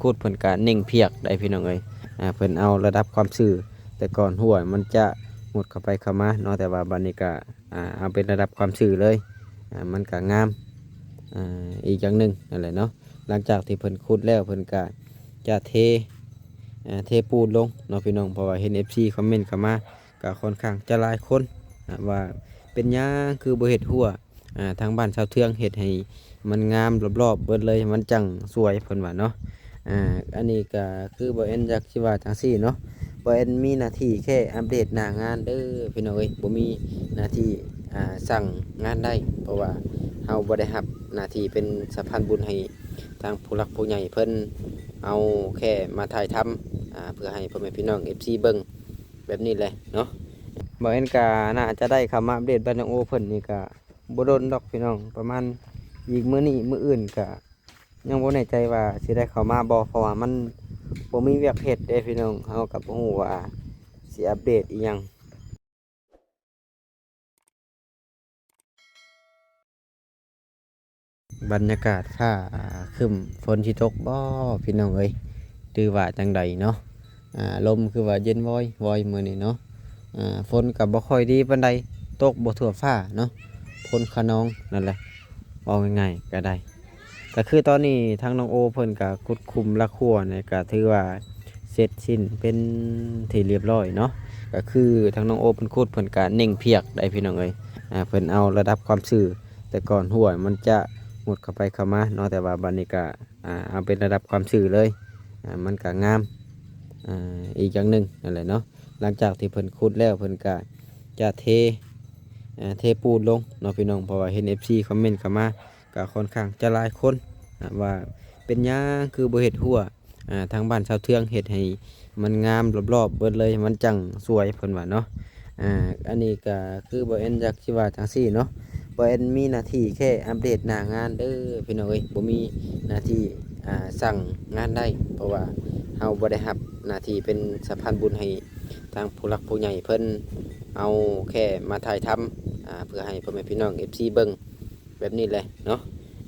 ຂຸດເພິ່ນກະເໜັງພຽກໄດ້ພີ່ນ້ອງເອີຍ. ອ່າ ເພິ່ນເອົາລະດັບຄວາມຊື່ ແຕ່ກ່ອນຫ້ວຍມັນຈະມຸດເຂົ້າໄປເຂົ້າມາເນາະ, ແຕ່ວ່າບັດນີ້ກະ ອ່າ ເອົາເປັນລະດັບຄວາມຊື່ເລີຍ. ອ່າ ມັນກະງາມ ອ່າ ອີກຢ່າງໜຶ່ງນັ້ນແຫຼະເນາະ. ຫຼັງຈາກທີ່ເພິ່ນຂຸດແລ້ວ ເພິ່ນກະຈະເທ ອ່າ ເທປູນລົງເນາະພີ່ນ້ອງ, ເພາະວ່າເຫັນເອັຟຊີຄອມເມັນເຂົ້າມາ ກະຂ້ອນຂ້າງຈະຫຼາຍຄົນ ອ່າ ວ່າເປັນຫຍັງຄືບໍ່ເຮັດຮົ້ວ ອ່າ ທາງບ້ານຊາວເທືອງ ເຮັດໃຫ້ມັນງາມລອບໆເບິດເລີຍ ມັນຈັ່ງສວຍ ເພິ່ນວ່າເນາະ. ອ່າ ອັນນີ້ກະຄືບໍ່ແອນຢາກຊິວ່າຈັ່ງຊີ້ເນາະ, ບໍ່ແອນມີໜ້າທີ່ແຄ່ອັບເດດໜ້າງານເດີພີ່ນ້ອງເອີຍ, ບໍ່ມີໜ້າທີ່ ອ່າ ສັ່ງງານໄດ້ ເພາະວ່າເຮົາບໍ່ໄດ້ຮັບໜ້າທີ່ເປັນສະພານບຸນໃຫ້ທາງຜູ້ຫຼັກຜູ້ໃຫຍ່ເພິ່ນ, ເຮົາແຄ່ມາຖ່າຍທຳ ອ່າ ເພື່ອໃຫ້ພໍ່ແມ່ພີ່ນ້ອງເອັຟຊີເບິ່ງ ແບບນີ້ແຫຼະເນາະ. ບ່າວແອນກະໜ້າຈະໄດ້ເຂົ້າມາອັບເດດບ້ານນ້ອງໂອເພິ່ນນີ້ກະບໍ່ດົນດອກພີ່ນ້ອງ, ປະມານອີກມື້ນີ້ມື້ອື່ນກະຍັງບໍ່ແນ່ໃຈວ່າຊິໄດ້ເຂົ້າມາບໍ່ ເພາະວ່າມັນບໍ່ມີວຽກເຮັດເດ້ພີ່ນ້ອງ, ເຮົາກະບໍ່ຮູ້ວ່າຊິອັບເດດອີ່ຫຍັງ. ບັນຍາກາດຟ້າ ອ່າ ຄຶ້ມ ຝົນຊິຕົກບໍ່ພີ່ນ້ອງເອີຍ ຫຼືວ່າຈັ່ງໃດເນາະ. ອ່າ ລົມຄືວ່າເຢັນວອຍໆມື້ນີ້ເນາະ. ອ່າ ຝົນກໍບໍ່ຄ່ອຍດີປານໃດ, ຕົກບໍ່ທົ່ວຟ້າເນາະ, ຝົນຂະນອງນັ້ນແຫຼະ ເວົ້າງ່າຍໆກໍໄດ້. ກໍຄືຕອນນີ້ທາງນ້ອງໂອເພິ່ນກໍຂຸດຂຸມຫຼັກຮົ້ວນີ້ ກໍຖືວ່າເສັດສິ້ນເປັນທີ່ລຽບຮ້ອຍເນາະ. ກໍຄືທາງນ້ອງໂອເພິ່ນຂຸດ ເພິ່ນກໍເໜັງພຽກໄດ້ພີ່ນ້ອງເອີຍ. ອ່າ ເພິ່ນເອົາລະດັບຄວາມຊື່ ແຕ່ກ່ອນຫ້ວຍມັນຈະມຸດເຂົ້າໄປເຂົ້າມາເນາະ, ແຕ່ວ່າບັດນີ້ກະ ອ່າ ເອົາເປັນລະດັບຄວາມຊື່ເລີຍ. ອ່າ ມັນກະງາມ ອ່າ ອີກຢ່າງໜຶ່ງນັ້ນແຫຼະເນາະ. ຫຼັງຈາກທີ່ເພິ່ນຂຸດແລ້ວ ເພິ່ນກະຈະເທ ອ່າ ເທປູນລົງເນາະພີ່ນ້ອງ, ເພາະວ່າເຫັນເອັຟຊີຄອມເມັນເຂົ້າມາ ກະຂ້ອນຂ້າງຈະຫຼາຍຄົນ ອ່າ ວ່າເປັນຫຍັງຄືບໍ່ເຮັດຮົ້ວ ອ່າ ທາງບ້ານຊາວເທືອງ ເຮັດໃຫ້ມັນງາມລອບໆເບິດເລີຍ ມັນຈັ່ງສວຍ ເພິ່ນວ່າເນາະ. ອ່າ ອັນນີ້ກະຄືບໍ່ແອນຢາກຊິວ່າຈັ່ງຊີ້ເນາະ, ບໍ່ແອນມີໜ້າທີ່ແຄ່ອັບເດດໜ້າງານເດີພີ່ນ້ອງເອີຍ, ບໍ່ມີໜ້າທີ່ ອ່າ ສັ່ງງານໄດ້ ເພາະວ່າເຮົາບໍ່ໄດ້ຮັບໜ້າທີ່ເປັນສະພານບຸນໃຫ້ທາງຜູ້ຫຼັກຜູ້ໃຫຍ່ເພິ່ນ, ເຮົາແຄ່ມາຖ່າຍທຳ ອ່າ ເພື່ອໃຫ້ພໍ່ແມ່ພີ່ນ້ອງເອັຟຊີເບິ່ງ ແບບນີ້ແຫຼະເນາະ.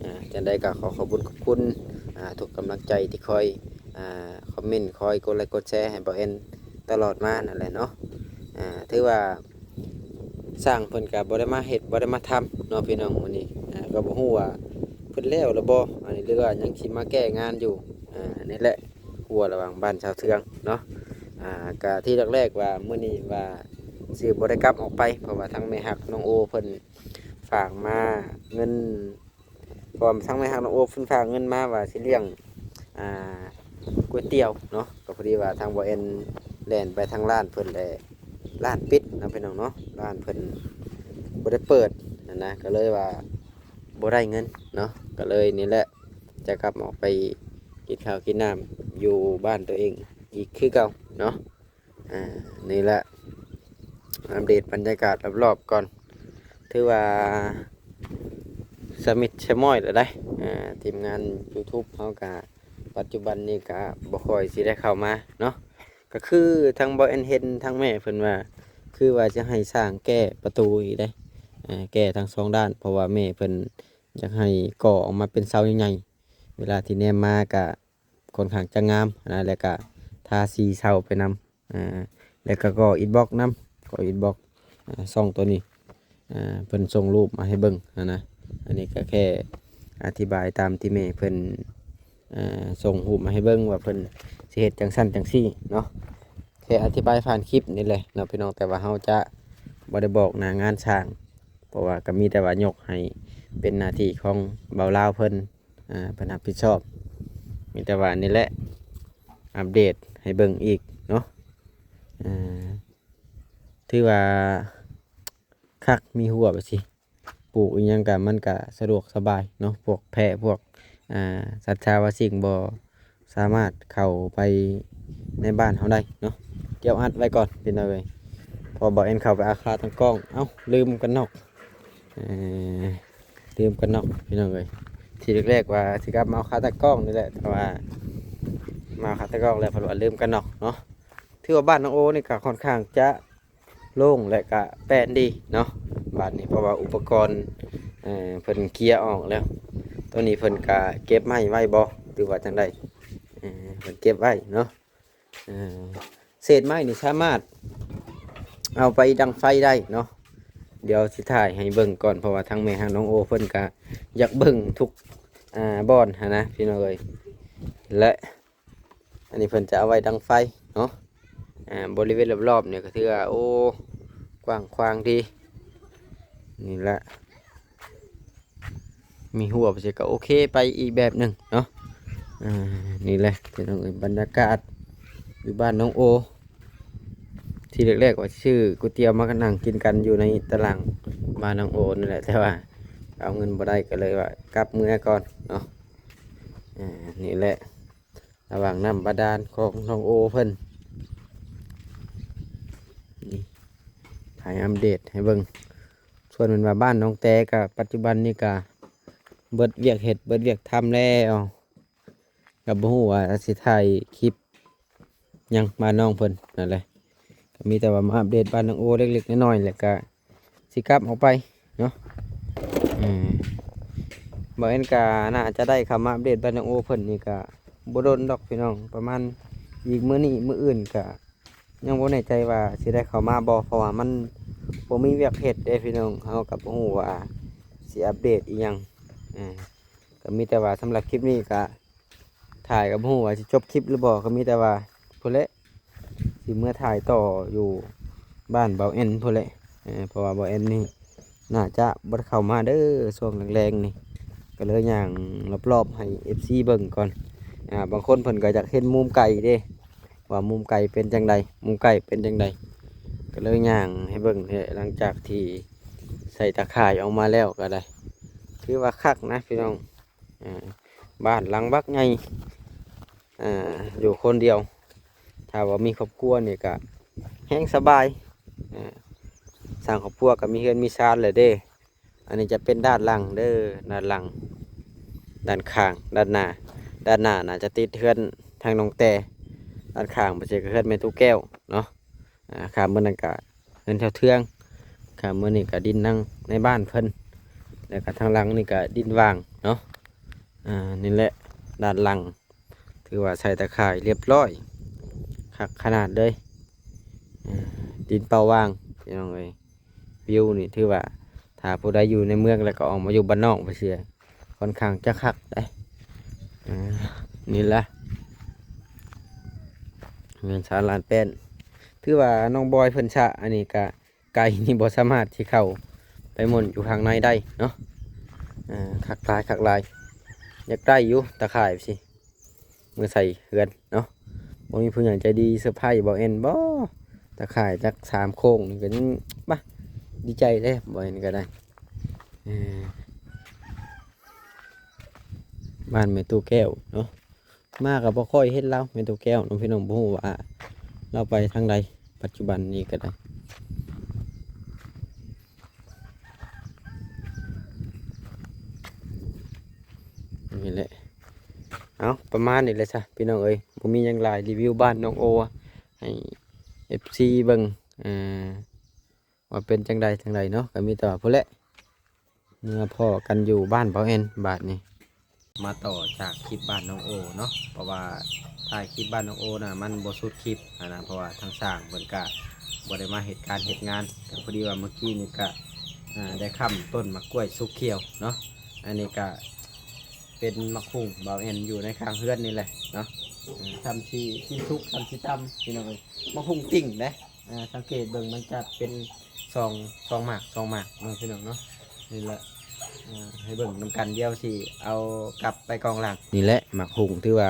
ອ່າ ຈັ່ງໃດກໍຂໍຂອບຄຸນຂອບຄຸນ ອ່າ ທຸກກຳລັງໃຈທີ່ຄອຍ ອ່າ ຄອມເມັນ ຄອຍກົດໄລກົດແຊໃຫ້ບ່າວແອນຕະຫຼອດມານັ້ນແຫຼະເນາະ. ອ່າ ຖືວ່າຊ່າງເພິ່ນກໍບໍ່ໄດ້ມາເຮັດ ບໍ່ໄດ້ມາທຳເນາະພີ່ນ້ອງມື້ນີ້. ອ່າ ກໍບໍ່ຮູ້ວ່າເພິ່ນແລ້ວຫຼືບໍ່ ອັນນີ້ ຫຼືວ່າຍັງຊິມາແກ້ງານຢູ່. ອ່າ ນີ້ແຫຼະ ຮົ້ວລະຫວ່າງບ້ານຊາວເທືອງເນາະ. ອ່າ ກະທີ່ແລກໆວ່າມື້ນີ້ວ່າຊິບໍ່ໄດ້ກັບອອກໄປ ເພາະວ່າທາງແມ່ຮັກນ້ອງໂອເພິ່ນ ຝາກມາເງິນ ເພາະວ່າທາງແມ່ຮັກນ້ອງໂອເພິ່ນຝາກເງິນມາວ່າຊິລ້ຽງ ອ່າ ກ໋ວຍຕຽວເນາະ, ກໍພໍດີວ່າທາງບ່າວແອນແລ່ນໄປທາງຮ້ານເພິ່ນແຫຼະ ຮ້ານປິດເນາະພີ່ນ້ອງເນາະ, ຮ້ານເພິ່ນບໍ່ໄດ້ເປີດຫັ້ນນະ, ກໍເລີຍວ່າບໍ່ໄດ້ເງິນເນາະ, ກໍເລີຍນີ້ແຫຼະ ຈະກັບອອກໄປກິນເຂົ້າກິນນ້ຳຢູ່ບ້ານຕົວເອງອີກຄືເກົ່າເນາະ. ອ່າ ນີ້ແຫຼະ ອັບເດດບັນຍາກາດລອບໆກ່ອນ, ຖືວ່າສະມິດສະມ້ອຍແລ້ວໄດ໋. ອ່າ ທີມງານຢູທູບເຮົາກະປັດຈຸບັນນີ້ກະບໍ່ຄ່ອຍຊິໄດ້ເຂົ້າມາເນາະ, ກະຄືທາງບ່າວແອນເຫັນທາງແມ່ເພິ່ນວ່າ ຄືວ່າຈະໃຫ້ຊ່າງແກ້ປະຕູອີກເດ້. ອ່າ ແກ້ທັງສອງດ້ານ ເພາະວ່າແມ່ເພິ່ນຢາກໃຫ້ກໍ່ອອກມາເປັນເສົາໃຫຍ່ໆ, ເວລາທີ່ແນມມາກະ ຂ້ອນຂ້າງຈະງາມນະ, ແລ້ວກະທາສີເສົາໄປນຳ ອ່າ ແລ້ວກະກໍ່ອິດບັອກນຳ, ກໍ່ອິດບັອກ ອ່າ ຊ່ອງໂຕນີ້ ອ່າ ເພິ່ນສົ່ງຮູບມາໃຫ້ເບິ່ງຫັ້ນນະ. ອັນນີ້ກະແຄ່ອະທິບາຍຕາມທີ່ແມ່ເພິ່ນ ອ່າ ສົ່ງຮູບມາໃຫ້ເບິ່ງວ່າເພິ່ນຊິເຮັດຈັ່ງຊັ້ນຈັ່ງຊີ້ເນາະ, ແຄ່ອະທິບາຍຜ່ານຄລິບນີ້ແຫຼະເນາະພີ່ນ້ອງ, ແຕ່ວ່າເຮົາຈະບໍ່ໄດ້ບອກໜ້າງານຊ່າງ ເພາະວ່າກະມີແຕ່ວ່າຍົກໃຫ້ເປັນໜ້າທີ່ຂອງບ່າວລາວເພິ່ນ ອ່າ ເພິ່ນຮັບຜິດຊອບ. ມີແຕ່ວ່ານີ້ແຫຼະ ອັບເດດໃຫ້ເບິ່ງອີກເນາະ. ອ່າ ຖືວ່າຄັກ ມີຮົ້ວໄປຊິ ປູກອີ່ຫຍັງກະ ມັນກະສະດວກສະບາຍເນາະ, ພວກແພະ ພວກ ອ່າ ສັດຊາວາສິ່ງບໍ່ສາມາດເຂົ້າໄປໃນບ້ານເຮົາໄດ້ເນາະ. ດຽວອັດໄວ້ກ່ອນພີ່ນ້ອງເອີຍ, ເພາະບ່າວແອນເຂົ້າໄປເອົາຂາຕັ້ງກ້ອງ ເອົ້າ ລືມກັນນອກ. ເອີ ລືມກັນນອກພີ່ນ້ອງເອີຍ, ທີແລກໆວ່າຊິກັບມາເອົາຂາຕັ້ງກ້ອງນີ້ແຫຼະ, ແຕ່ວ່າມາເອົາຂາຕັ້ງກ້ອງແລ້ວ ເພິ່ນວ່າລືມກັນນອກເນາະ. ຖືວ່າບ້ານນ້ອງໂອນີ້ກໍຂ້ອນຂ້າງຈະໂລ່ງ ແລະ ກະແປ້ນດີເນາະ ບາດນີ້, ເພາະວ່າອຸປະກອນ ເອີ ເພິ່ນເຄຍອອກແລ້ວ. ໂຕນີ້ເພິ່ນກະເກັບໄມ້ໄວ້ບໍ່ ຫຼືວ່າຈັ່ງໃດ? ເອີ ເພິ່ນເກັບໄວ້ເນາະ. ເອີ ເສດໄມ້ນີ້ສາມາດເອົາໄປດັງໄຟໄດ້ເນາະ. ດຽວຊິຖ່າຍໃຫ້ເບິ່ງກ່ອນ ເພາະວ່າທາງແມ່ຮັກນ້ອງໂອເພິ່ນກະຢາກເບິ່ງທຸກ ອ່າ ບ່ອນຫັ້ນນະພີ່ນ້ອງເອີຍ. ແລະ ອັນນີ້ເພິ່ນຈະເອົາໄວ້ດັງໄຟເນາະ. ອ່າ ບໍລິເວນລອບໆນີ້ກໍຖືວ່າ ໂອ້ ກວ້າງຂວາງດີ. ນີ້ແຫຼະ ມີຮົ້ວໄປຊີ້ກໍໂອເຄໄປອີກແບບໜຶ່ງເນາະ. ອ່າ ນີ້ແຫຼະພີ່ນ້ອງເອີຍ ບັນຍາກາດຢູ່ບ້ານນ້ອງໂອ. ທີແລກໆວ່າຊິຊື້ກ໋ວຍຕຽວມານັ່ງກິນກັນຢູ່ໃນຕາລ່າງບ້ານນ້ອງໂອນີ້ແຫຼະ ແຕ່ວ່າເອົາເງິນບໍ່ໄດ້ ກໍເລີຍວ່າກັບເມືອກ່ອນເນາະ. ອ່າ ນີ້ແຫຼະ ລະຫວ່າງນ້ຳບາດານຂອງນ້ອງໂອເພິ່ນ ນີ້ ຖ່າຍອັບເດດໃຫ້ເບິ່ງ. ສ່ວນແມ່ນວ່າບ້ານນ້ອງແຕກະ ປັດຈຸບັນນີ້ກະເບິດວຽກເຮັດ ເບິດວຽກທຳແລ້ວ. ກໍບໍ່ຮູ້ວ່າຊິຖ່າຍຄລິບຫຍັງມານ້ອງເພິ່ນນັ້ນແຫຼະ. ກໍມີແຕ່ວ່າມາອັບເດດບ້ານນ້ອງໂອເລັກໆນ້ອຍໆ ແລ້ວກໍຊິກັບອອກໄປເນາະ. ເອີ ບ່າວແອນກໍໜ້າຈະໄດ້ເຂົ້າມາອັບເດດບ້ານນ້ອງໂອເພິ່ນນີ້ກໍບໍ່ດົນດອກພີ່ນ້ອງ, ປະມານອີກມື້ນີ້ມື້ອື່ນກໍຍັງບໍ່ແນ່ໃຈວ່າຊິໄດ້ເຂົ້າມາບໍ່ ເພາະວ່າມັນບໍ່ມີວຽກເຮັດເດ້ພີ່ນ້ອງ. ເຮົາກໍບໍ່ຮູ້ວ່າຊິອັບເດດອີ່ຫຍັງ. ເອີ ກໍມີແຕ່ວ່າສຳລັບຄລິບນີ້ກໍ ຖ່າຍກໍບໍ່ຮູ້ວ່າຊິຈົບຄລິບຫຼືບໍ່ ກໍມີແຕ່ວ່າພຸ້ນແຫຼະ ຊິເມືອຖ່າຍຕໍ່ຢູ່ບ້ານບ່າວແອນພຸ້ນແຫຼະ. ເອີ ເພາະວ່າບ່າວແອນນີ້ໜ້າຈະບໍ່ໄດ້ເຂົ້າມາເດີ ຊ່ວງແລງໆນີ້ ກໍເລີຍຍ່າງລອບໆໃຫ້ເອັຟຊີເບິ່ງກ່ອນ. ອ່າ ບາງຄົນເພິ່ນກໍຢາກເຫັນມຸມໄກເດ້ ວ່າມຸມໄກເປັນຈັ່ງໃດ ມຸມໃກ້ເປັນຈັ່ງໃດ ກໍເລີຍຍ່າງໃຫ້ເບິ່ງ. ຫຼັງຈາກທີ່ໃສ່ຕາຂ່າຍອອກມາແລ້ວກໍໄດ້ ຖືວ່າຄັກນະພີ່ນ້ອງ. ອ່າ ບ້ານຫຼັງບັກໃຫຍ່ ອ່າ ຢູ່ຄົນດຽວ. ຖ້າວ່າມີຄອບຄົວນີ້ກະແຮງສະບາຍ. ອ່າ ສ້າງຄອບຄົວກະມີເຮືອນມີຊານແຫຼະເດ້. ອັນນີ້ຈະເປັນດ້ານຫຼັງເດີ ດ້ານຫຼັງ ດ້ານຂ້າງ ດ້ານໜ້າ. ດ້ານໜ້າໜ້າຈະຕິດເຮືອນທາງນ້ອງແຕ່ ດ້ານຂ້າງບໍ່ເສຍກໍເຮືອນແມ່ຕູ້ແກ້ວເນາະ. ອ່າ ຂ້າມມື້ນັ້ນກະເຮືອນແຖວເທືອງ ຂ້າມມື້ນີ້ກະດິນນາງໃນບ້ານເພິ່ນ ແລ້ວກະທາງຫຼັງນີ້ກະດິນຫວ່າງເນາະ. ອ່າ ນີ້ແຫຼະ ດ້ານຫຼັງຖືວ່າໃສ່ຕາຂ່າຍລຽບລ້ອຍ ຄັກຂະໜາດເລີຍ. ອ່າ ດິນເປົ່າຫວ່າງພີ່ນ້ອງເອີຍ. ວິວນີ້ຖືວ່າ ຖ້າຜູ້ໃດຢູ່ໃນເມືອງແລ້ວກໍອອກມາຢູ່ບ້ານນອກໄປເສຍ ຂ້ອນຂ້າງຈະຄັກເດ້. ອ່າ ນີ້ລະ ເຮືອນຊານລ້ານແປ້ນ ຖືວ່ານ້ອງບອຍເພິ່ນຊະ ອັນນີ້ກະໄກ່ນີ້ບໍ່ສາມາດຊິເຂົ້າໄປມ່ວນຢູ່ຂ້າງໃນໄດ້ເນາະ. ອ່າ ຄັກຫຼາຍ ຄັກຫຼາຍ. ຢາກໄດ້ຢູ່ຕາຂ່າຍຊິ ເມືອໃສ່ເຮືອນເນາະ. ບໍ່ມີຜູ້ໃຫຍ່ໃຈດີເຊີໄພບ່າວແອນບໍ່? ຕາຂ່າຍຈັກສາມໂຄ້ງນີ້ກໍຍັງ ບາ ດີໃຈເດ້ ບ່າວແອນກໍໄດ້. ເອີ ບ້ານແມ່ຕູ້ແກ້ວເນາະ ມາກໍບໍ່ຄ່ອຍເຫັນລາວ ແມ່ຕູ້ແກ້ວເນາະພີ່ນ້ອງ. ບໍ່ຮູ້ວ່າລາວໄປທາງໃດ ປັດຈຸບັນນີ້ກໍໄດ້. ນີ້ແຫຼະ ເອົາ ປະມານນີ້ແຫຼະຊະພີ່ນ້ອງເອີຍ. ບໍ່ມີຫຍັງຫຼາຍ ຣີວິວບ້ານນ້ອງໂອໃຫ້ເອັຟຊີເບິ່ງ ເອີ ວ່າເປັນຈັ່ງໃດຈັ່ງໃດເນາະ. ກໍມີແຕ່ວ່າພຸ້ນແຫຼະ ເມືອພໍ້ກັນຢູ່ບ້ານບ່າວແອນບາດນີ້. ມາຕໍ່ຈາກຄລິບບ້ານນ້ອງໂອເນາະ ເພາະວ່າຖ່າຍຄລິບບ້ານນ້ອງໂອນະ ມັນບໍ່ສຸດຄລິບຫັ້ນນະ ເພາະວ່າທາງຊ່າງເພິ່ນກະບໍ່ໄດ້ມາເຮັດການເຮັດງານ. ກໍພໍດີວ່າມື້ກີ້ນີ້ກະ ອ່າ ໄດ້ຄ້ຳຕົ້ນໝາກກ້ວຍສຸກຂຽວເນາະ. ອັນນີ້ກະເປັນໝາກຫຸ່ງບ່າວແອນຢູ່ໃນຂ້າງເຮືອນນີ້ແຫຼະເນາະ. ອ່າ ຊ່ຳຊິກິນສຸກ ຊ່ຳຊິຕຳ ພີ່ນ້ອງເອີຍ. ໝາກຫຸ່ງຕິ່ງເດ້ ອ່າ ສັງເກດເບິ່ງມັນຈະເປັນສອງ ສອງໝາກ ສອງໝາກເນາະ ພີ່ນ້ອງເນາະ. ນີ້ແຫຼະ ອ່າ ໃຫ້ເບິ່ງນຳກັນ ດຽວຊິເອົາກັບໄປກອງຫຼັງ. ນີ້ແຫຼະ ໝາກຫຸ່ງຖືວ່າ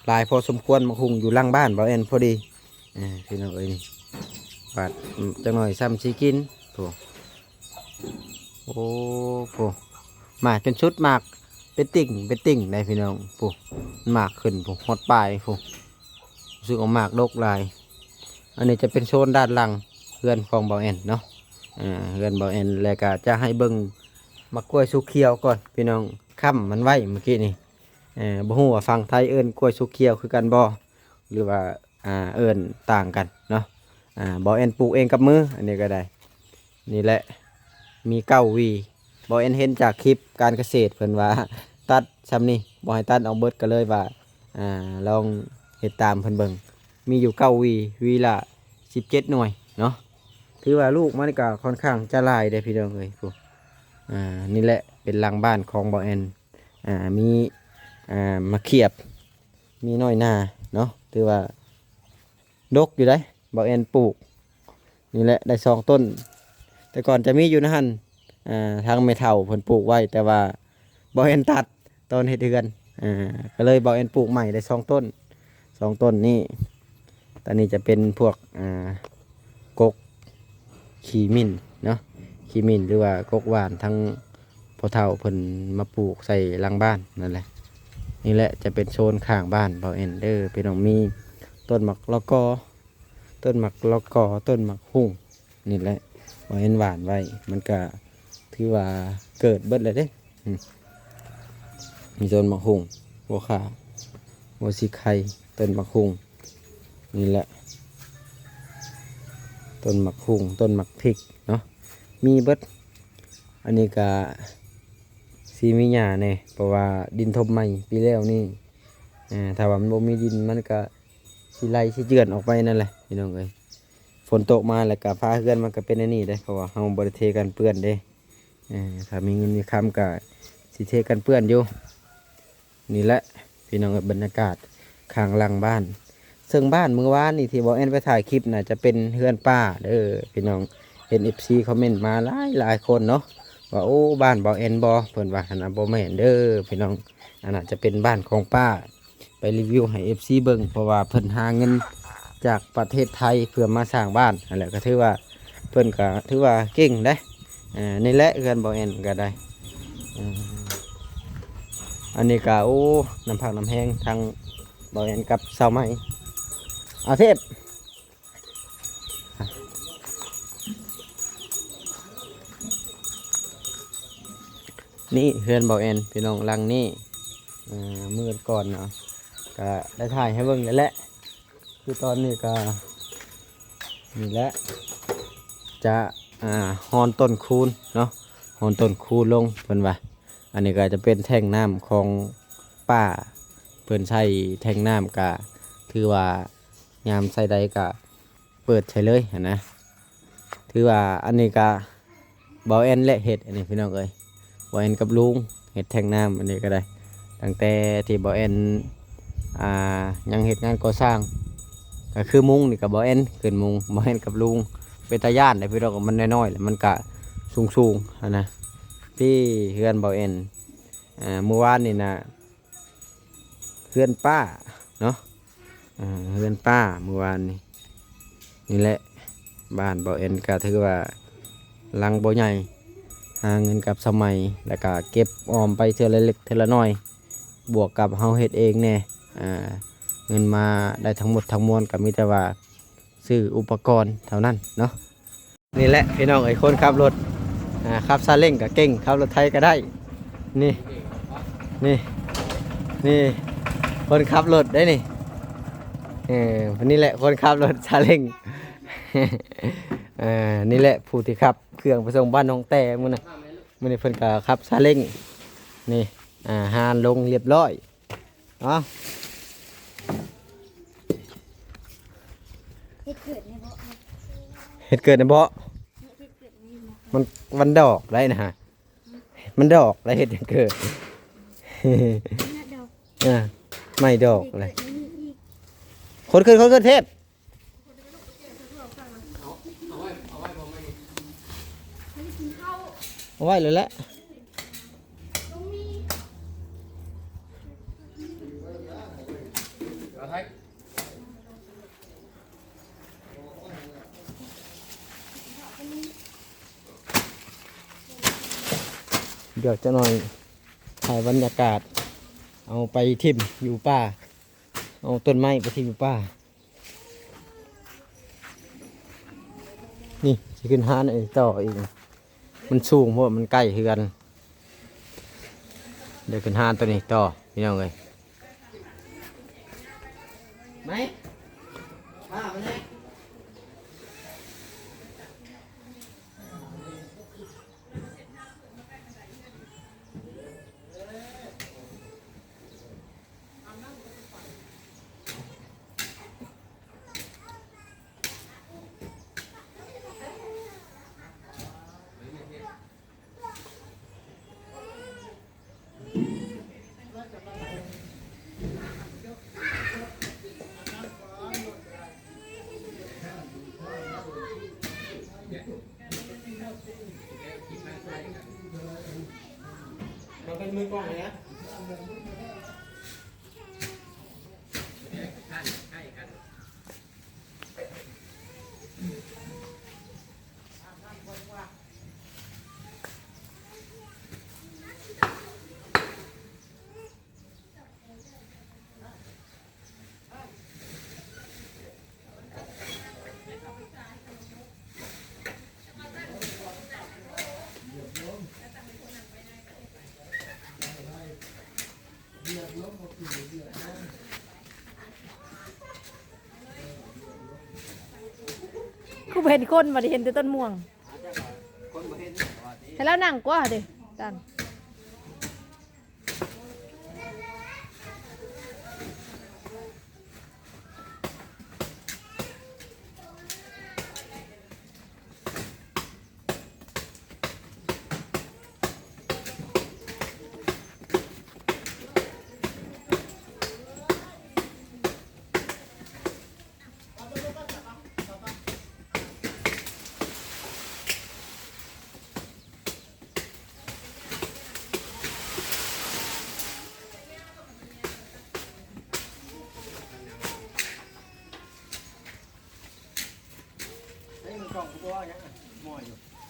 ຫຼາຍພໍສົມຄວນ ໝາກຫຸ່ງຢູ່ຫຼັງບ້ານບ່າວແອນພໍດີ. ອ່າ ພີ່ນ້ອງເອີຍ ນີ້ບາດ ອືມ ຈັກໜ່ອຍຊ່ຳຊິກິນ. ໂອ້ ໂອ້ ໂອ້ ໝາກຈົນສຸດ ໝາກເປັນຕິ່ງ ເປັນຕິ່ງໄດ໋ພີ່ນ້ອງ. ໂອ້ ໝາກຂຶ້ນ ໂອ້ ຮອດປາຍ ໂອ້ ຮູ້ສຶກວ່າໝາກດົກຫຼາຍ. ອັນນີ້ຈະເປັນໂຊນດ້ານຫຼັງເຮືອນຂອງບ່າວແອນເນາະ ເຮືອນບ່າວແອນ. ແລ້ວກະຈະໃຫ້ເບິ່ງໝາກກ້ວຍສຸກຂຽວກ່ອນພີ່ນ້ອງ. ຄ້ຳມັນໄວ້ມື້ກີ້ນີ້ ເອີ ບໍ່ຮູ້ວ່າຝັ່ງໄທເອີ້ນກ້ວຍສຸກຂຽວຄືກັນບໍ່ ຫຼືວ່າ ອ່າ ເອີ້ນຕ່າງກັນເນາະ. ອ່າ ບ່າວແອນປູກເອງກັບມື ອັນນີ້ກໍໄດ້. ນີ້ແຫຼະ ມີເກົ້າຫວີ. ບ່າວແອນເຫັນຈາກຄລິບການກະເສດ ເພິ່ນວ່າຕັດຊ່ຳນີ້ ບໍ່ໃຫ້ຕັດອອກເບິດ ກໍເລີຍວ່າ ອ່າ ລອງເຮັດຕາມເພິ່ນເບິ່ງ ມີຢູ່ເກົ້າຫວີ ຫວີລະສິບເຈັດໜ່ວຍເນາະ. ຖືວ່າລູກມັນກໍຄ່ອນຂ້າງຈະຫຼາຍເດ້ພີ່ນ້ອງເອີຍ ອ່າ ນີ້ແຫຼະເປັນຫຼັງບ້ານຂອງບ່າວແອນ ອ່າ ມີ ອ່າ ໝາກຂຽບ ມີນ້ອຍໜ້າເນາະ ຖືວ່າດົກຢູ່ເດ້ ບ່າວແອນປູກ ນີ້ແຫຼະ ໄດ້ສອງຕົ້ນ ແຕ່ກ່ອນຈະມີຢູ່ໃນຫັ້ນ ອ່າ ທາງແມ່ເຖົ້າເພິ່ນປູກໄວ້ ແຕ່ວ່າບ່າວແອນຕັດຕອນເຮັດເຮືອນ ອ່າ ກໍເລີຍບ່າວແອນປູກໃໝ່ໄດ້ສອງຕົ້ນ ສອງຕົ້ນນີ້. ຕອນນີ້ຈະເປັນພວກ ອ່າ ກົກຂີ້ໝິ່ນເນາະ ຂີ້ໝິ່ນ ຫຼືວ່າກົກຫວ່ານ ທາງພໍ່ເຖົ້າເພິ່ນມາປູກໃສ່ຫຼັງບ້ານນັ້ນແຫຼະ. ນີ້ແຫຼະຈະເປັນໂຊນຂ້າງບ້ານບ່າວແອນເດີ ພີ່ນ້ອງ ມີຕົ້ນໝາກລະກອ ຕົ້ນໝາກລະກອ ຕົ້ນໝາກຫຸ່ງ ນີ້ແຫຼະ ບໍ່ເຫັນຫວ່ານໄວ້ ມັນກະຖືວ່າເກີດເບິດແລ້ວເດ້. ອືມ ມີຕົ້ນໝາກຫຸ່ງ ຫົວຂ່າ ຫົວສີໄຄ ຕົ້ນໝາກຫຸ່ງ ນີ້ແຫຼະ ຕົ້ນໝາກຫຸ່ງ ຕົ້ນໝາກພິກເນາະ ມີເບິດ. ອັນນີ້ກະຊິມີຫຍ້າແດ່ ເພາະວ່າດິນຖົມໃໝ່ປີແລ້ວນີ້ ເອີ ຖ້າວ່າມັນບໍ່ມີດິນ ມັນກະ ຊິໄຫຼຊິເຈື່ອນອອກໄປນັ້ນແຫຼະພີ່ນ້ອງເອີຍ. ຝົນຕົກມາແລ້ວກະຝາເຮືອນມັນກະເປັນແນວນີ້ເດ້ ເພາະວ່າເຮົາບໍ່ໄດ້ເທກັນເປື້ອນເດ້. ເອີ ຖ້າມີເງິນມີຄຳກະຊິເທກັນເປື້ອນຢູ່. ນີ້ແຫຼະພີ່ນ້ອງເອີຍ ບັນຍາກາດຂ້າງຫຼັງບ້ານ ເຊິ່ງບ້ານມື້ວານນີ້ທີ່ບ່າວແອນໄປຖ່າຍຄລິບນະ ຈະເປັນເຮືອນປ້າເດີພີ່ນ້ອງ. ເຫັນເອັຟຊີຄອມເມັນມາຫຼາຍໆຄົນເນາະ ວ່າ ໂອ້ ບ້ານບ່າວແອນບໍ່ ເພິ່ນວ່າຫັ້ນນະ. ບໍ່ແມ່ນເດີພີ່ນ້ອງ ອັນນັ້ນຈະເປັນບ້ານຂອງປ້າ ໄປຣີວິວໃຫ້ເອັຟຊີເບິ່ງ ເພາະວ່າເພິ່ນຫາເງິນຈາກປະເທດໄທເພື່ອມາສ້າງບ້ານຫັ້ນແຫຼະ. ກໍຖືວ່າ ເພິ່ນກໍຖືວ່າເກັ່ງເດ້. ເອີ ນີ້ແຫຼະເຮືອນບ່າວແອນກໍໄດ້. ເອີ ອັນນີ້ກໍ ໂອ້ ນ້ຳພັກນ້ຳແຮງທັງບ່າວແອນກັບສາວໃໝ່. ອາເທບ ນີ້ເຮືອນບ່າວແອນພີ່ນ້ອງ ຫຼັງນີ້ ເອີ ມື້ກ່ອນເນາະ ກະໄດ້ຖ່າຍໃຫ້ເບິ່ງແລ້ວແຫຼະ. ຄືຕອນນີ້ກະ ນີ້ແຫຼະ ຈະ ອ່າ ຮ່ອນຕົ້ນຄູນເນາະ ຮ່ອນຕົ້ນຄູນລົງເພິ່ນວ່າ. ອັນນີ້ກະຈະເປັນແທ້ງນ້ຳຂອງປ້າ ເພິ່ນໃຊ້ແທ້ງນ້ຳ ກະຖືວ່າຍາມໃຊ້ໄດ້ກະ ເປີດໃສ່ເລີຍຫັ້ນນະ. ຖືວ່າອັນນີ້ກະບ່າວແອນແຫຼະເຮັດ ອັນນີ້ພີ່ນ້ອງເອີຍ ບ່າວແອນກັບລຸງເຮັດແທ້ງນ້ຳ. ອັນນີ້ກໍໄດ້ ຕັ້ງແຕ່ທີ່ບ່າວແອນ ອ່າ ຍັງເຮັດງານກໍ່ສ້າງ ກໍຄືມຸງນີ້ກໍບ່າວແອນຂຶ້ນມຸງ ບ່າວແອນກັບລຸງ. ເປັນຕາຢ້ານເດ້ພີ່ນ້ອງ ມັນນ້ອຍໆ ແລ້ວມັນກະສູງໆ ຫັ້ນນະ. ທີ່ເຮືອນບ່າວແອນ ອ່າ ມື້ວານນີ້ນະ ເຮືອນປ້າເນາະ ເອີ ເຮືອນປ້າມື້ວານນີ້. ນີ້ແຫຼະ ບ້ານບ່າວແອນກະຖືວ່າຫຼັງບໍ່ໃຫຍ່ ຫາເງິນກັບສະໄໝ ແລ້ວກະເກັບອອມໄປເທື່ອລະເລັກເທື່ອລະໜ້ອຍ ບວກກັບເຮົາເຮັດເອງແດ່. ອ່າ ເງິນມາໄດ້ທັງໝົດທັງມວນ ກະມີແຕ່ວ່າຊື້ອຸປະກອນເທົ່ານັ້ນເນາະ. ນີ້ແຫຼະພີ່ນ້ອງເອີຍ ຄົນຂັບລົດ ອ່າ ຂັບຊາເລັງກໍເກັ່ງ ຂັບລົດໄຖກໍໄດ້. ນີ້ ນີ້ ນີ້ ຄົນຂັບລົດໄດ໋ນີ້. ເອີ ນີ້ແຫຼະຄົນຂັບລົດຊາເລັງ. ເອີ ນີ້ແຫຼະຜູ້ທີ່ຂັບເຄື່ອງໄປສົ່ງບ້ານນ້ອງແຕ້ມື້ນະ. ມື້ນີ້ເພິ່ນກໍຂັບຊາເລັງ ນີ້ ອ່າ ຫານລົງລຽບຮ້ອຍ. ເອົາ ເຮັດເກີດໃນເບາະ ເຮັດເກີດໃນເບາະ ເຮັດເກີດໃນເບາະ ມັນ ມັນດອກໄດ໋ນະ ມັນດອກໄດ໋ ເຮັດຫຍັງເກີດ ເຮັດດອກ ອ່າ ໄມ້ດອກໄດ໋ ເຮັດເກີດໃນນີ້ອີກ ຄົນຂຶ້ນ ຄົນຂຶ້ນ ເທບ. ເອົາໄວ້ແລ້ວແຫຼະ ດຽວຈັກໜ້ອຍຖ່າຍບັນຍາກາດ ເອົາໄປຖິ້ມຢູ່ປ່າ ເອົາຕົ້ນໄມ້ໄປຖິ້ມຢູ່ປ່າ. ນີ້ຊິຂຶ້ນຮ້ານອັນນີ້ຕໍ່ອີກ ມັນສູງໂພດ ມັນໃກ້ເຮືອນ ດຽວຂຶ້ນຮ້ານຕົວນີ້ຕໍ່ພີ່ນ້ອງເອີຍ. ໄໝ ພາມາແດ່. ອາບນ້ຳກໍໄປ ຄືບໍ່ເຫັນຄົນ ບັດນີ້ເຫັນແຕ່ຕົ້ນມ່ວງ. ໃຫ້ລາວນັ່ງກວ່າເດ້ ຕັ້ງ.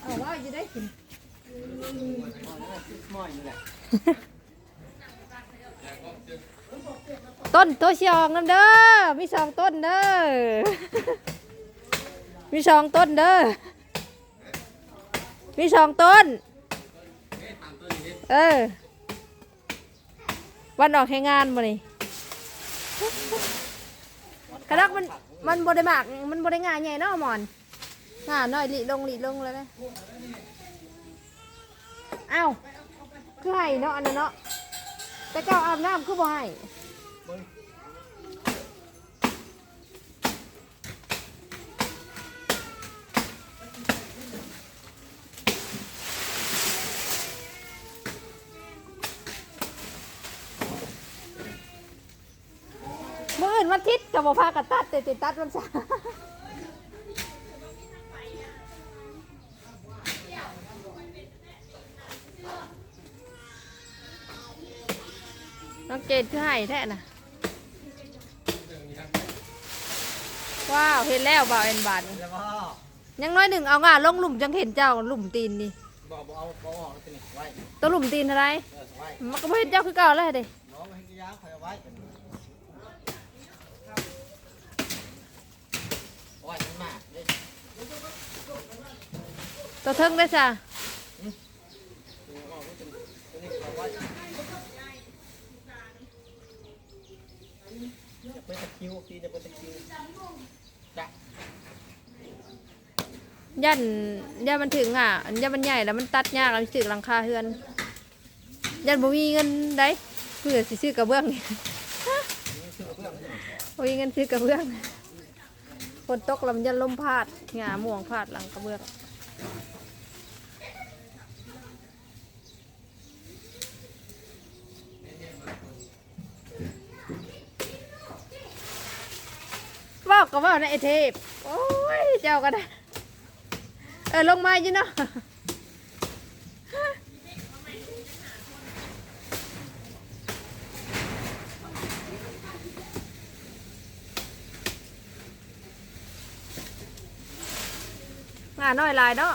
ເອົາວ່າຢູ່ໄດ້ກິນ ຕົ້ນໂຕຊິອອກນຳເດີ ມີສອງຕົ້ນເດີ ມີສອງຕົ້ນເດີ ມີສອງຕົ້ນ ເອີ. ວັນອອກແຮງງານບໍ່ນີ້? ກະດອກມັນ ມັນບໍ່ໄດ້ໝາກ ມັນບໍ່ໄດ້ງ່າໃຫຍ່ເນາະໝອນ ງ່ານ້ອຍລິລົງລິລົງແລ້ວເດ້. ອ້າວ ຄືໃຫ້ເນາະ ອັນນັ້ນເນາະ ແຕ່ເຈົ້າອາບນ້ຳຄືບໍ່ໃຫ້? ມື້ອື່ນວັນທິດກໍບໍ່ພາກັນຕັດ ແຕ່ຕິຕັດວັນເສົາ. ນ້ອງເກດຄືໃຫ້ແທ້ນະ. ວ້າວ ເຮັດແລ້ວບ່າວແອນບາດນີ້ ຍັງໜ້ອຍໜຶ່ງ ເອົາງ່າລົງລຸ່ມ ຈັ່ງເຫັນເຈົ້າ ລຸ່ມຕີນນີ້. ບໍ່ ບໍ່ເອົາ ບໍ່ເອົາອອກ ຕົວນີ້ໄວ້ ຕົວລຸ່ມຕີນເທົ່າໃດ? ເອີ ໄວ້ ມັນກໍບໍ່ເຫັນເຈົ້າຄືເກົ່າແລ້ວເດ້. ບໍ່ ບໍ່ເຫັນກະຢ່າ ຂ້ອຍເອົາໄວ້ ໂອ້ຍ ມັນມາກເດ້. ຕົວເທິງເດ້ຊະ? ຫືມ? ຕົວນີ້ເອົາໄວ້ ຕົວນີ້ເອົາໄວ້ ຢ່າໄປຕະຄິວ ຕີນ ຢ່າໄປຕະຄິວ ຈ້ະ. ຢ້ານ ຢ້ານມັນຖືກງ່າ ຢ້ານມັນໃຫຍ່ແລ້ວມັນຕັດຍາກ ແລ້ວມັນຖືກຫຼັງຄາເຮືອນ. ຢ້ານບໍ່ມີເງິນໃດ໋ ເພື່ອຊິຊື້ກະເບື້ອງນີ້ ບໍ່ມີເງິນຊື້ກະເບື້ອງ. ຝົນຕົກແລ້ວມັນຢ້ານລົມພາດ ຫຍ້າມ່ວງພາດຫຼັງກະເບື້ອງ. ເວົ້າກໍເວົ້ານະໄອ້ເທບ ໂອ້ຍ ເຈົ້າກໍໄດ້ ເອີ ລົງມາຢູ່ເນາະ. ງານ້ອຍຫຼາຍເນາະ.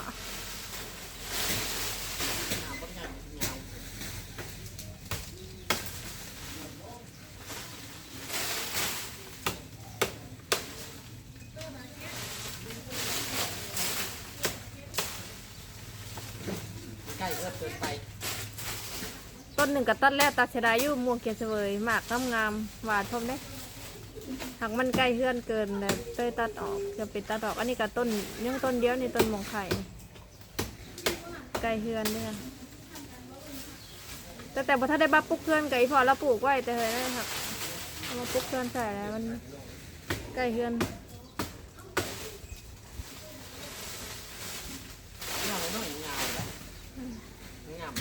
ໃກ້ເກີນໄປ. ຕົ້ນໜຶ່ງກໍຕັດແລ້ວ ຕັດເສຍດາຍຢູ່ ມ່ວງຂຽວສະເຫວີຍ ໝາກງາມໆ ຫວານພ້ອມເດ້. ຫາກມັນໃກ້ເຮືອນເກີນ ເລີຍຕັດອອກ ຈຳເປັນຕັດອອກ. ອັນນີ້ກໍຕົ້ນ ຍັງຕົ້ນດຽວນີ້ ຕົ້ນມ່ວງໄຂ່ ໃກ້ເຮືອນເດີ້. ແຕ່ ແຕ່ບໍ່ທັນໄດ້ມາປຸກເຮືອນ ກໍອີພໍ່ລາວປູກໄວ້ແຕ່ເຮີ້ຍນະ ເອົາມາປຸກເຮືອນໃສ່ແລ້ວ ມັນໃກ້ເຮືອນ. ຍາວໜ້ອຍຍາວແລ້ວ ງາມ.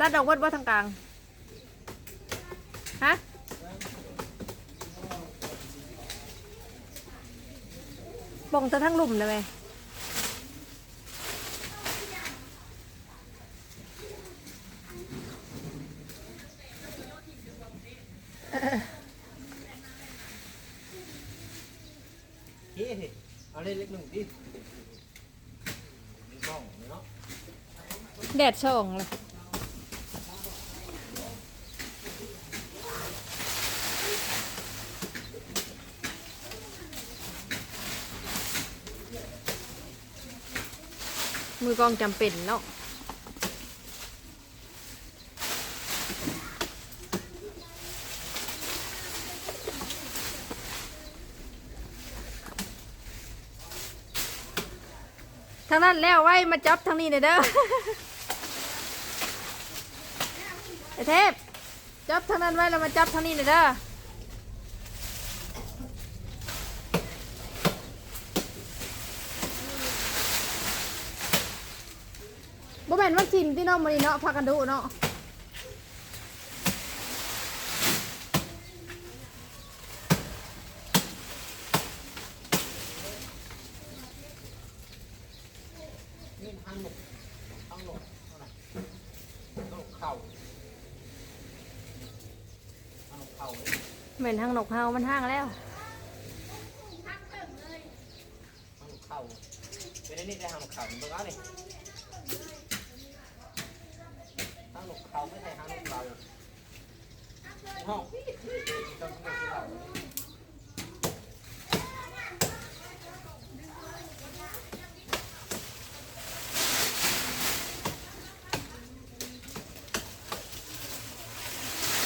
ຕັດອອກເບິດບໍ່ທາງກາງ? ຮະ? ປ່ອງແຕ່ທາງລຸ່ມນະແມ່. ເຮີ້ ເອົາເລັກໆໜຶ່ງຕິ ມີກ້ອງເນາະ ແດດສ່ອງລະ ມືກ້ອງຈຳເປັນເນາະ. ທາງນັ້ນແລ້ວໄວ້ ມາຈັບທາງນີ້ແດ່ເດີ ໄອ້ເທບ. ຈັບທາງນັ້ນໄວ້ ແລ້ວມາຈັບທາງນີ້ແດ່ເດີ. ບໍ່ແມ່ນວັນສິນຕິເນາະ ມື້ນີ້ເນາະ ພາກັນດຸເນາະ. ນີ້ທາງໜົກ ທາງໜົກ ເຂົ້າ ທາງໜົກເຂົ້າ ແມ່ນທາງນົກເຫົ່າ ມັນຫ້າງແລ້ວ ທາງນົກເຂົາ ເປັນອັນນີ້ໄດ້ ທາງນົກເຂົາ ເບິ່ງເອົານີ້ ທາງນົກເຂົາ ໄມ່ໃຊ່ທາງນົກເຂົາ ຫ້ອງ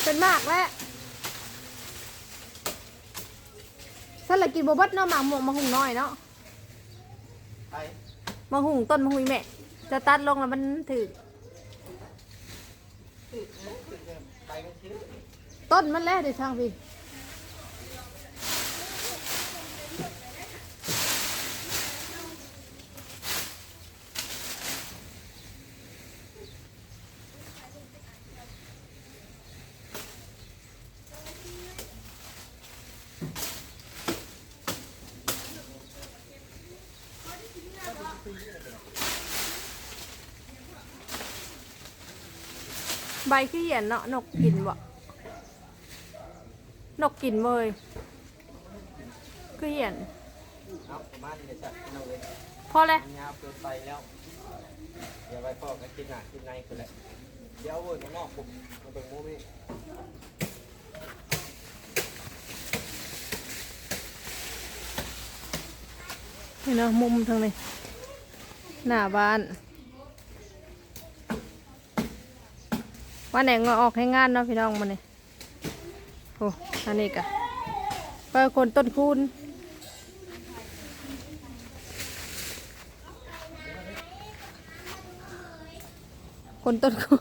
ເປັນໝາກແລ້ວ ຊັ້ນລະກິນບໍ່ເບິດເນາະ ໝາກມ່ວງ ໝາກຫຸ່ງນ້ອຍເນາະ ໄປ ໝາກຫຸ່ງ ຕົ້ນໝາກຫຸ່ງແມ່ ຈະຕັດລົງແລ້ວມັນຖືກ ຕົ້ນມັນແຫຼະເດ້ ທາງພີ້ ໃບຄືຫຽນເນາະ ນົກກິນບໍ? ນົກກິນເວີຍ ຄືຫຽນ ເອົາ ປະມານນີ້ແຫຼະຈ້ະ ພີ່ນ້ອງເອີຍ ພໍແລ້ວ ມັນຍາວເກີນໄປແລ້ວ ດຽວໄວ້ພໍ້ກັນຄລິບໜ້າຄລິບໃນພຸ້ນແຫຼະ ດຽວເອົາເວີຍຂ້າງນອກພຸ້ນ ມາເບິ່ງໂມເມ ນີ້ເນາະ ມຸມທາງນີ້ ໜ້າບ້ານ ວ່າແໜງອອກແຮງງານເນາະ ພີ່ນ້ອງ ມື້ນີ້ ໂອ້ ອັນນີ້ກະ ເປີຄົນຕົ້ນຄູນ ຄົນຕົ້ນຄູນ